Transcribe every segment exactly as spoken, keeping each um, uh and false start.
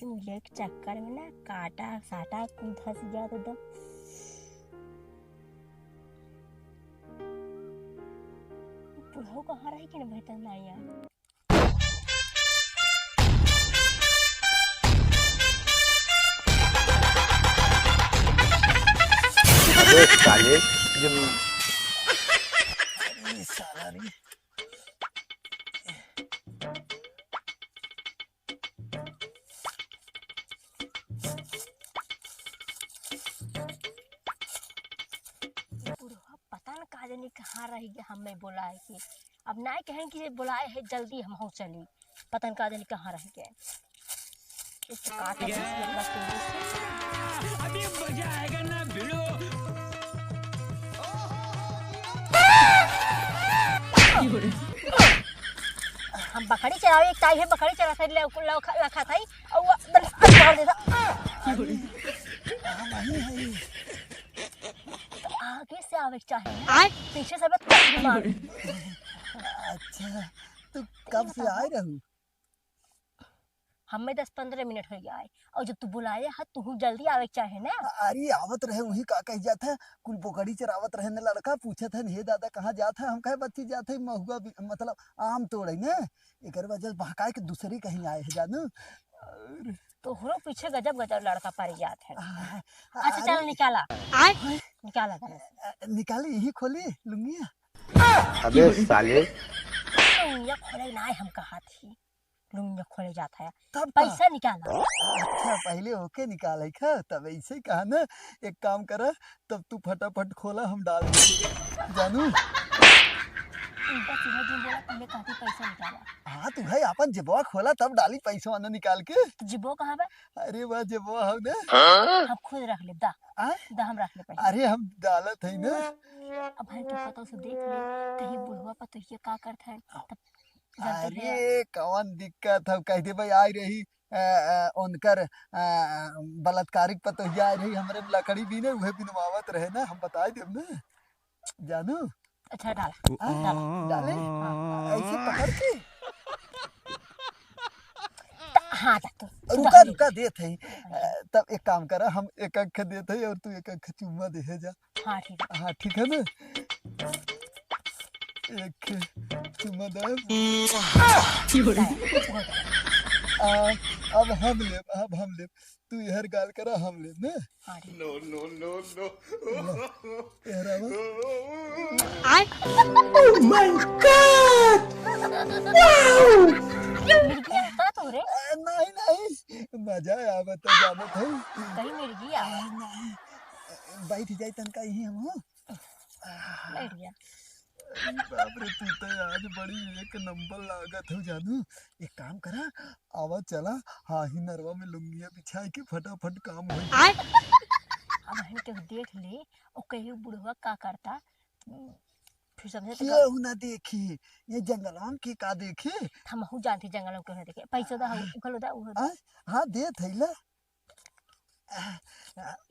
मिले के चक्कर में ना काटा साटा कुल धस जात एकदम। बुढ़ऊ कहाँ रही कि ना बेहतर ना यार। अबे साले, जब ये साला रे। बुढ़वा पता न का जानी कहाँ रह गया, हमें बोलाए के। अब नाय कहें कि बोलाए है, जल्दी हम हो चली। पता न का जानी कहाँ रह गया। इस काट दे, इस लड़का को। अभी मजा आएगा ना भिड़ो। हम बकरी चरावे, एक ताई है बकरी चरा थे, ले, ले, लखा था, और वो बन, मार देता। तो आगे से आवे के चाहे ना, आय। पीछे से बस मार। अच्छा, तू कब से आए रहू? हमें दस पन्द्रह मिनट हो गया है, और जब तू बुलाए है, तू जल्दी आवे के चाहे ना। अरे, आवत रहे, वही का कह जात है, कुल बोकड़ी चरावत रहे न लड़का, पूछत है, "हे दादा, कहाँ जात है?" हम कहे, "बच्ची, जात है महुआ बि-, मतलब आम तोड़े ने।" एकर वजह से बहकाए के दूसरी कहीं आए है, जानू। और तोहरो पीछे गजब गजब लड़का पड़ जात है। आ, अच्छा, अरे चल निकाला। आय। निकाला तने। अ, निकाली, यही खोली लुंगिया। अबे साले। लुंगिया खोले ना, हम कहा थी। लुंगिया खोले जात है। तब का? पैसा निकाला। अच्छा, पहले ओके निकाले खा, तब ऐसे ही कहा ना, एक काम करा, तब तू फटाफट खोला, हम डाल दे। जानू? उल्टा सीधा जो बोला, पहले कहती पैसा निकाला। हाँ, तू है अपन जेबवा खोला, तब डाली पैसा वाला निकाल के। तो जेबवा कहाँ बा? अरे वाह, जेबवा हो ना। हम खुद रख ले, दा। आ? दा, हम रख ले पैसा। अरे, हम डालत है ना। अब भाई के पता से देख ले, कहीं बुढ़वा पर तो ये का करत है, तब जल्दी है। अरे, कौन दिक्कत है, कह दे भाई, आई रही, अ, अ, उनकर, अ, बलात्कारिक पतोहिया आई रही, हमरे लकड़ी बीने, उहे बिनवावत रहे ना, हम बताई देब ना, जानू। अच्छा, डाला। हाँ? डाला। डाले? हाँ। ऐसे पकड़ के? त-, हाँ, दा, तू, तू रुका, डाल। रुका, देत है। अ, तब एक काम करा, हम एक अंक देत है और तू एक अंक चुम्मा दे है जा। हाँ, ठीक है। हाँ, ठीक है ना? एक चुम्मा दे। आ, अब हम लेब, अब हम लेब। तू इहर गाल करा, हम लेब ना। हाँ, ठीक। No, no, no, no। इहर आवा। आय। Oh my God! Wow! मिर्गिया का तो रे? आ, नहीं, नहीं। मजा आवत है, जानत है। कहीं मिर्गिया? आ, नहीं। बैठ जाई तनका यहीं हम, हो? बैठ जा। अरे बाप रे, तू तो आज बड़ी एक नंबर लागत हो जानू। एक काम करा, आवा चला, हाँ ही नरवा में लुंगिया बिछाए के फटाफट काम हो जाए। आय। अब हम के देख ले, ओ कहियो बुढ़वा का करता, फिर समझे तो केहू ना देखी, ये जंगलवा में के का देखी? हमहू जानते जंगलवा में केहू ना देखे। पैसा दा, हाँ। उखल दा, उखल दा। आय? हाँ, दे थैला।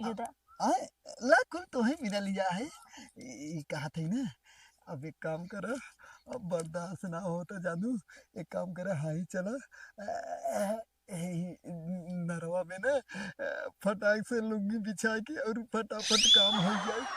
ये दा। आय, ला कुल तोहे मिला लिया है। ई, ई कहत है ना, अब एक काम कर, अब बर्दाश्त ना होता जानू, एक काम कर, हाँ ही चला, ए, ए, नरवा में ना, ए, फटाक से लुंगी बिछा के और फटाफट काम हो जाए।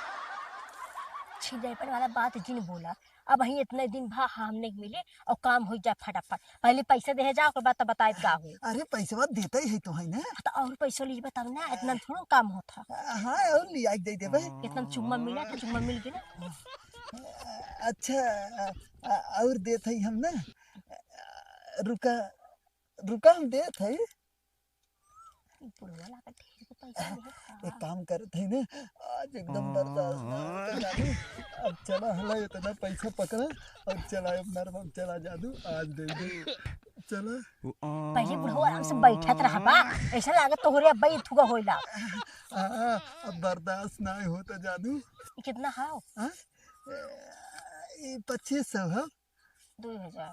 छिलैपन वाला बात जिन बोला, अब ही इतने दिन भा हमने के मिले और काम हो जाए फटाफट। पहले पैसा दे जाओ, ओकर बाद तो बताए का हो। अरे पैसवा देते ही तो है ना। तो और पैसा ली बताओ ना, इतना थोड़ा काम होता। हाँ, और लिया के दे देबे। इतना चुम्मा मिला था, चुम्मा मिल गया ना। अच्छा, अ, अ, और देत है हम ना। रुका, रुका हम देत है। ई बुढ़वा लागत ढेर के पैसा देत बा। एक काम करत है ना, आज एकदम बर्दाश्त ना होता जानू। अब चला हला इतना पैसा पकड़ा और चला अब नरवा में चला जानू, आज दे दे। चला। पहले बुढ़वा आराम से बैठत रहा बा, ऐसा लागत तोहरे अब्बा ई थुआ होइला। हाँ, अब बर्दाश्त ना होता जानू। ई कितना हाव? हाँ? ई पच्चीस सौ है। दो हजार।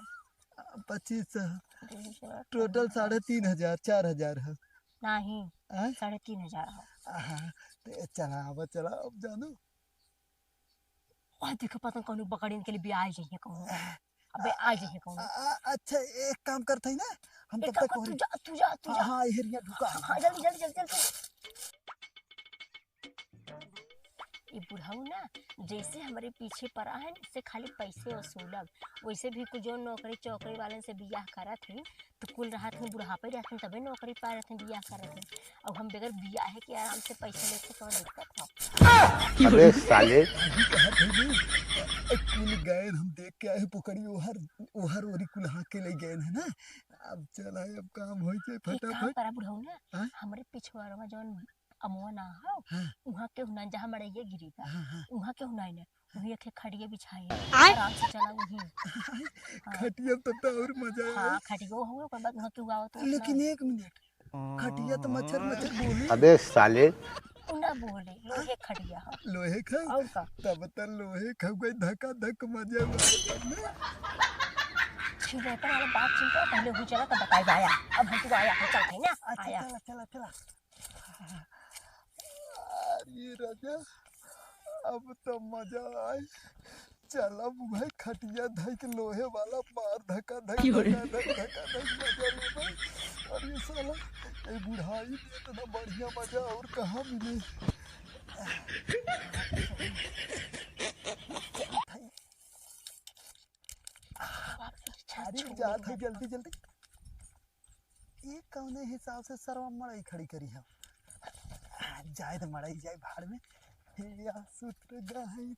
पच्चीस सौ। दो हजार। Total साढ़े तीन हजार, चार हजार है। नहीं, आय? साढ़े तीन हजार है। हाँ, तो चला, अब चला, अब जानू। ओह, देखो, पता नहीं कौनो बकरिन के लिए भी आ जाइए कौनो। अबे, आ जाइए कौनो। आ, आ, अच्छा, एक काम करते हैं ना, हम तब तक तू जा, तू जा, तू हाँ, जा। हाँ, एहरिया ढुका। हाँ, हाँ, जल्दी, जल्दी, जल्दी, जल्दी। ई बुढ़ऊ ना, जैसे हमरे पीछे पड़ा है, इससे खाली पैसे वसूलब। वैसे भी कुछ जो नौकरी चौकरी वालन से बियाह करत हैं, तो कुल रहत हैं, बुढ़ापे रहत हैं, तबे नौकरी पाए रहत हैं, बियाह करत हैं। अब हम बगैर बियाहे के आराम से पैसा लेते, कौन दिक्कत हो? अबे साले। अभी कहा थे जी, ए, कुल गए हम देख के आए, पोकरी ओहर, ओहर ओरी कुल हाँक के ले गए हैं ना। अब चला, अब काम हो जाए एक काम फटाफट। करा बुढ़ऊ ना, हाँ? हमरे पिछवाड़वा जौन अमवा ना हो, हाँ। उहाँ के हुनाई जहाँ मड़ैया गिरी बा, हाँ, हाँ। उहाँ के हुनाई ना, हाँ। उही एक खटिया बिछाई, आय। आराम से चला उही। हाँ। खटिया तब तो और मजा आए। हाँ, खटिया हो, ओकर बाद उहाँ के हुआ हो तो लेकिन उतना एक मिनट, खटिया तो मच्छर मच्छर बोली। अबे साले। उ ना बोले, लोहे खटिया हो। लोहे खा? और का? तब तो लोहे खा गई, धका धक मजा आए। छिलेतर वाला बात चिंता, पहले हुई चला तब बताई आया। अब हम तू आया, हम चलते हैं ना, अच्छा, आया। चला, चला, चला। अरे राजा, अब तो मजा आए। चला बुढ़ा खटिया धई के लोहे वाला मार धका धक, क्यों रे? धका धक, धका धक मजा लेबे। अरे साला, ए बुढ़ाई में इतना बढ़िया मजा और कहाँ मिले? अरे जा धई जल्दी जल्दी। ई कौने हिसाब से सरवा मड़ई खड़ी करी हम? आ, जाए तो मड़ई जाए भाड़ में। हे या सुत गई।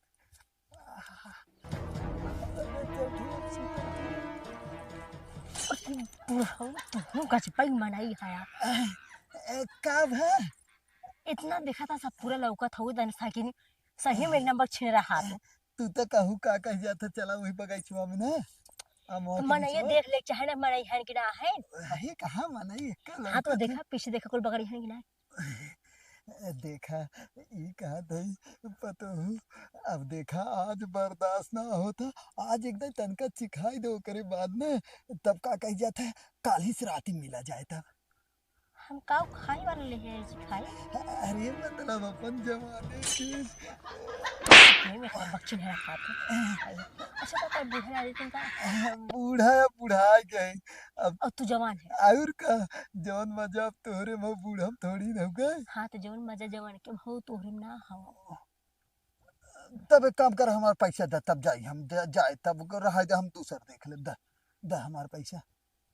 बुढ़ऊ, तू गजबई मनई है यार। ए, का भा? इतना देखा था, सब पूरा लौकत हो, दन साकिनी, सही में एक नंबर छिन रहा था। तू तो कहू का कह जाता, चला वही बगीचवा में ना। आ, मौत मनई बीचवा। देख ले, चाहे ना मनई हन कि ना है। अरे, कहाँ मनई, एक हाँ, तो लौकत देखा, है। पीछे देखा, कुल बकरी हन कि ना। देखा, ई कहत हई, पतोहू, अब देखा, आज बर्दाश्त ना होता, आज एकदम तनका चिखाई दे, ओकरे बाद में तब का कही जाता है, काल्हि से राती मिला जाए तब। हम काऊ खाई वाला ले आए जी खाई? अरे, मतलब अपन जमाने के। नहीं, मैं तो बच्चे नहीं खाते। अच्छा, तो कोई बूढ़ा आदमी तुम का? बूढ़ा या बुढ़ा गए। अब और तू जवान है। और का, जौन मजा अब तोहरे में बूढ़ा में थोड़ी न हो गए। हाँ, तो जौन मजा जवान के हो तोहरे में ना हो। तब एक काम कर, हमार पैसा दे, तब जाई हम, दे, जाए, तब रहा दे, हम दूसर देख ले, दे, दे हमार पैसा।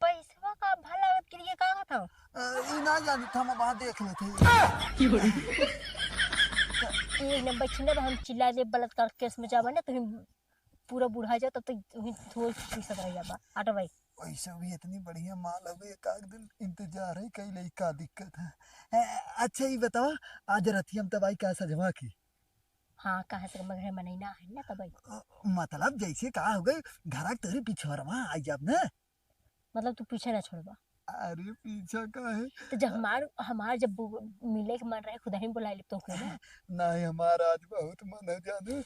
पैसवा का भला के लिए का कहत हो? अ, ई ना जानी, हम वहाँ देख लेते हैं। एक नंबर छिने हम चिल्ला दे, बलात्कार केस में जाबा ना, तो हम पूरा बुढ़ा जाओ, तब तक वहीं धोल पी सक रह जाबा। हट भाई। वैसे भी इतनी बढ़िया माल हवे, एक आध दिन इंतजार है, कई लई का दिक्कत है। ए, अच्छा, ई बतावा, आज रतिया में तब आई का सजवा की? हाँ, कहाँ से मगर मनई ना है ना तब आई। अ, मतलब जैसे का हो गई, घर तोरे पिछोरवा आई जाब ना। मतलब तू पीछे ना छोड़बा? अरे पीछा का है? तो जब हमार, हमार जब बु-, मिले के मन रहे, खुदा ही बुला ले तो के ना। नहीं, हमार आज बहुत मन है जाने।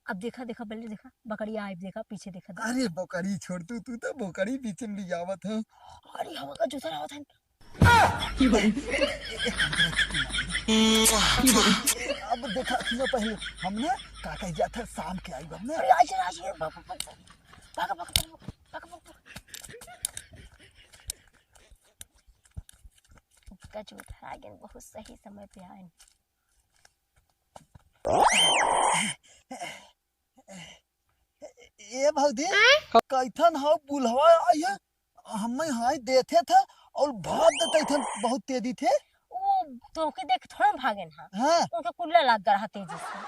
अब देखा, देखा, पहले देखा, बकरी आइब देखा, पीछे देखा, देखा। अरे, बकरी छोड़ तू, तू तो बकरी बीच में ले आवत है। अरे, हवा का जूता आवत है। अब देखा, सुनो पहले, हमने का कह जात है, शाम के आइब हमने। अरे, आज, आज, ये भाग, भाग, भाग। इसका जूता आ गया, बहुत सही समय पे आए। ए भौजी, आय? कैथन हो बुढ़वा आई है? हमें हाय देथे थे और भाग देते थे बहुत तेजी थे। वो तोके देख थोड़ा भागे ना। हाँ। उनके कुल्ला लग गया तेजी से।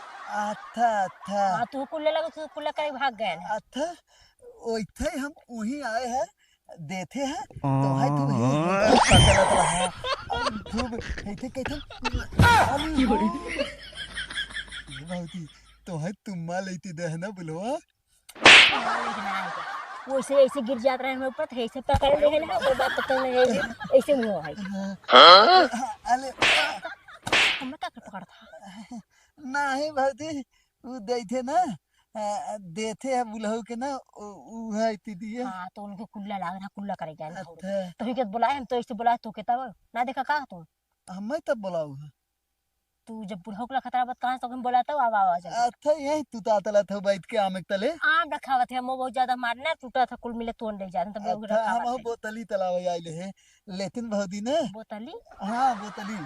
अच्छा, अच्छा। हाँ, तू कुल्ला लगा, तू कुल्ला करे भाग गए ना। अच्छा, वैसे हम वहीं आए हैं, देथे है, तो है तू ही पकड़त रहा। अब खूब, ऐसे कैसे? अरे हो। ये भौजी, तो है तुम्मा लेती दे है ना बुढ़वा? वैसे ऐसे गिर जात रहे हमें ऊपर, तो ऐसे पकड़ ले है ना, ओकर बाद पकड़ ले है, ऐसे मुंह है। हाँ। अरे। हमें का पकड़ था? नहीं भौजी, वो देथे ना, आ, देथे है बुढ़ऊ के ना, उ, उ है दीदी है। हाँ, तो उनके कुल्ला लाग रहा, कुल्ला करे जाए ना। अच्छा। तो ही के बुलाए, हम तो ऐसे बुलाए तो के तब ना देखा का तू? हमें तब बुलाऊ है। तू जब बुढ़ऊ के लखत रहबत, कहाँ से हम बोला तो आवा, आवा जल्दी। अच्छा, यही तू ता तला था बैठ के आम एक तले। आम रखावत है, मो बहुत ज्यादा मारना टूटा था, कुल मिले तोड़ ले जाते, तब अच्छा, रखावत हम है। बोतली तलावे आइले है, लेकिन भौजी ने। बोतली? हाँ, बोतली।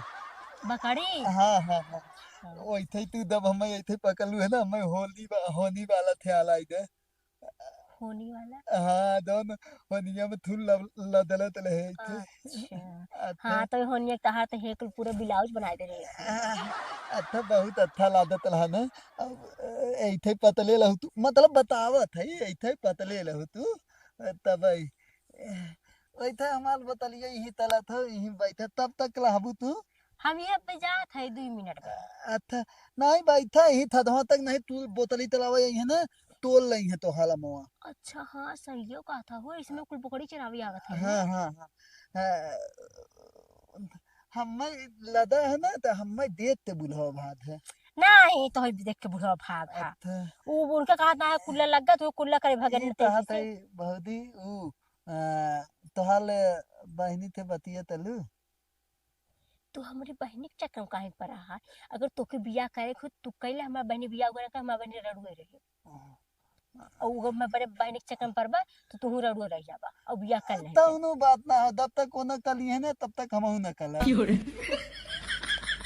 बकरी? हाँ, हाँ, हाँ। हाँ। ओइथे तू दब हमें ऐथे पकड़लू है ना, हमें होनी बा-, होनी वाला थे आला इधर। होनी वाला? हाँ, जौन होनिया में थूल ल-, लदलत रहे थे। अच्छा। अच्छा। हाँ, तो होनिया के तहार तो हेकुल पूरा ब्लाउज बनाए दे रहे। अच्छा, बहुत अच्छा लागत रहा ना। अब, ए, ऐथे पतले रहू तू, मतलब बतावत है, ऐथे पतले रहू तू, तब आई। वैसे हमार बोतलिया यहीं तलत हो, यहीं बैठे, तब तक रहबू तू? हम ये पे जात है दुई मिनट में। अच्छा, नहीं बैठा यहीं थदवा तक नहीं, तू बोतली तलावे यहीं है ना, तोल लई है तो हाला मोआ। अच्छा, हाँ, सहियो कहा था हो, इसमें कुल बकरी चरावे आवत है हाँ, ना? हाँ, हाँ। हाँ, हमें लदा है ना, तो हमें देख के बुढ़वा भाग है। नहीं, तो ही देख के बुढ़वा भाग है। अच्छा। वो उनका कहा था, कुल्ला लग गया, तो कुल्ला करे भगे नहीं नहीं, कहा था तेजी से। भौजी, ऊ, आ, तोहार बहिनी थे बतिया तलू? तू हमरी बहिनी के चक्कर में काहे पड़ा है? अगर तोके बियाह करे खुद तू कैले, हमार बहिनी बियाह करे, हमार बहिनी रड़ुए रही। हाँ। और अगर मैं बड़े बहिनी के चक्कर में पड़बा, तो तू रड़ुए रह जाबा और बियाह कर ले। तौनो बात ना हो, जब तक वो न कली है ना, तब तक हमहू न कल। क्यों रे?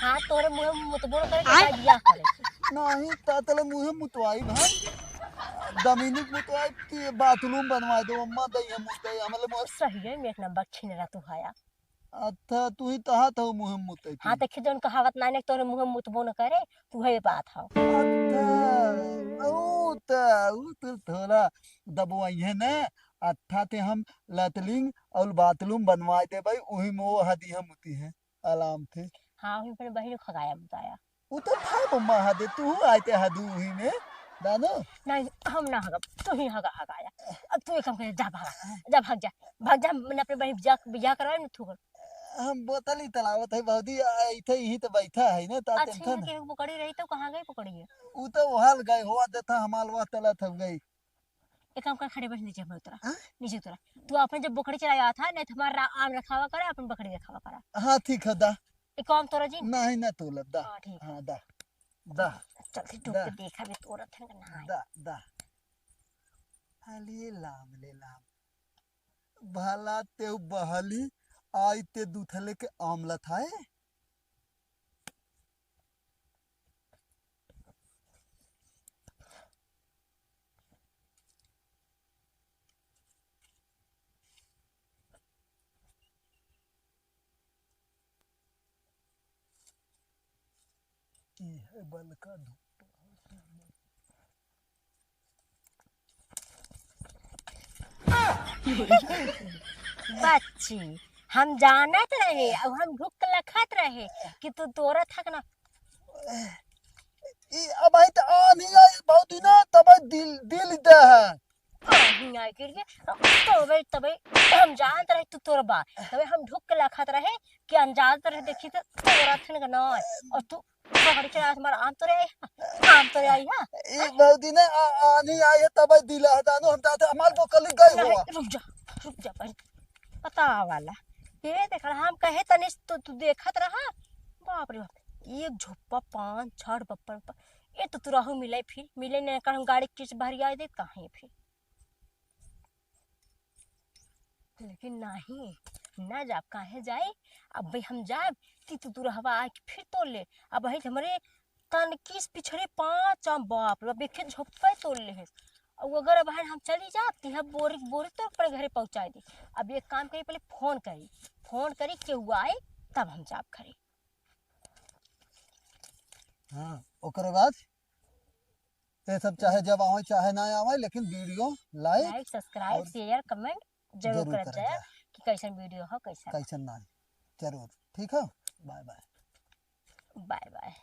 हाँ, तोरे मुँह में मुतबो न करे, आय। तो बियाह करे। नहीं, तातले मुँह मुतवाई भाई। दमीनिक मुतवाई कि बाथरूम बनवा दो, अम्मा दई है मुतई, हमले मुँह सही है, मैं एक नंबर छिनरा तू हया। अच्छा, तू ही तहा तो मुँह मुतई हाँ, थी। देखी जौन कहावत ना, नहीं तोरे मुँह मुतबो न करे, तू है बात हो। अच्छा, ऊ त, ऊ त थोड़ा दबवाई है ना, अच्छा ते हम लैट्रिन और बाथरूम बनवा दे भाई, वही में वो हदी हम मुती है, आराम थे। हाँ, वही अपने बहिन को खगाया मुताया। उ तो भाई मम्मा हदे, तू आइते हदू ही में, दानो। नहीं, हम ना हगब, तू ही हगा, हगाया। अब तू एक काम कर, जा भागा, जा भाग जा, भाग जा, मैंने अपने बहन बियाह, बियाह करवाए न थू कर। हम बोतल ही तलावत है भौजी, आ, इथे ही तो बैठा है ना, ता अच्छा, tension यहाँ है। के बकरी रही तो कहाँ गई बकरी है? उ तो वहाल गए हो, देता हमाल वह तला थक गई। एक काम कर, खड़े बैठ नीचे, हम उतरा, हाँ? नीचे उतरा। तू अपन जब बकरी चराया था, नहीं तो हमारा आम रखावा करा, अपन बकरी रखावा करा। हाँ, ठीक है, दा। एक काम तोरा जी। नहीं, ना तोलब, दा। हाँ, ठीक। हाँ, दा। दा। चल, फिर डूब दा। के देखा भी तोरत है कि ना। दा, दा। अले लाम, ले लाम। भला तेउ बहली, आई ते दूथले के आमला थाए। ई है बलका धूप। बच्ची, हम जानत रहे, अब हम ढुक लखत रहे कि तू तोरा थक ना। ई अब आई त आनी आई बहुत दिन, तब दिल, दिल दे है। आनी आई गिर के, तबे, तबे हम जानत रहे तू तोर बा, तबे हम ढुक के लखत रहे कि अनजान रहे, देखी तो तोरा थन का ना, और तू पकड़ के आज हमारा आम तोरे आई, आम तोरे आई, हाँ? ई भौजी ने आ-, आनी आई है, तब दिला है, जानो, हम जाते, हमार बोकली गई नहीं, हुआ। रुक जा, रुक जा भाई, पता वाला। ये देख रहा, हम कहे तनिस तो तू देखत रहा, बाप रे बाप, एक झोपा पान, छड़ बप्पन पर, ये तो तू रहू मिले फिर, मिले नहीं कर हम गाड़ी किस भरिया दे, कहीं फिर। लेकिन नहीं, ना जाब, काहे जाई? अब भाई हम जाब, ती तू, तू रहवा आके फिर तोड़ ले। अब भाई हमरे तनकीस पिछड़े पाँच आम, बाप रे, अब एक झोपे तोड़ ले है। अब अगर अब हम चली जाब, ती हम बोरी, बोरी तो अपने घरे पहुँचाई दे। अब एक काम करी, पहले फोन करी, फोन करी, केहू आए, तब हम जाब घरे। हाँ, ओकरे बाद ये सब चाहे जब आवे, चाहे ना आवे, लेकिन video like, like, subscribe, और share, comment जरूर जरूर करत करत जाए जाए। कि कैसन video हो, कैसन। कैसन ना, जरूर। ठीक है, bye bye। Bye bye।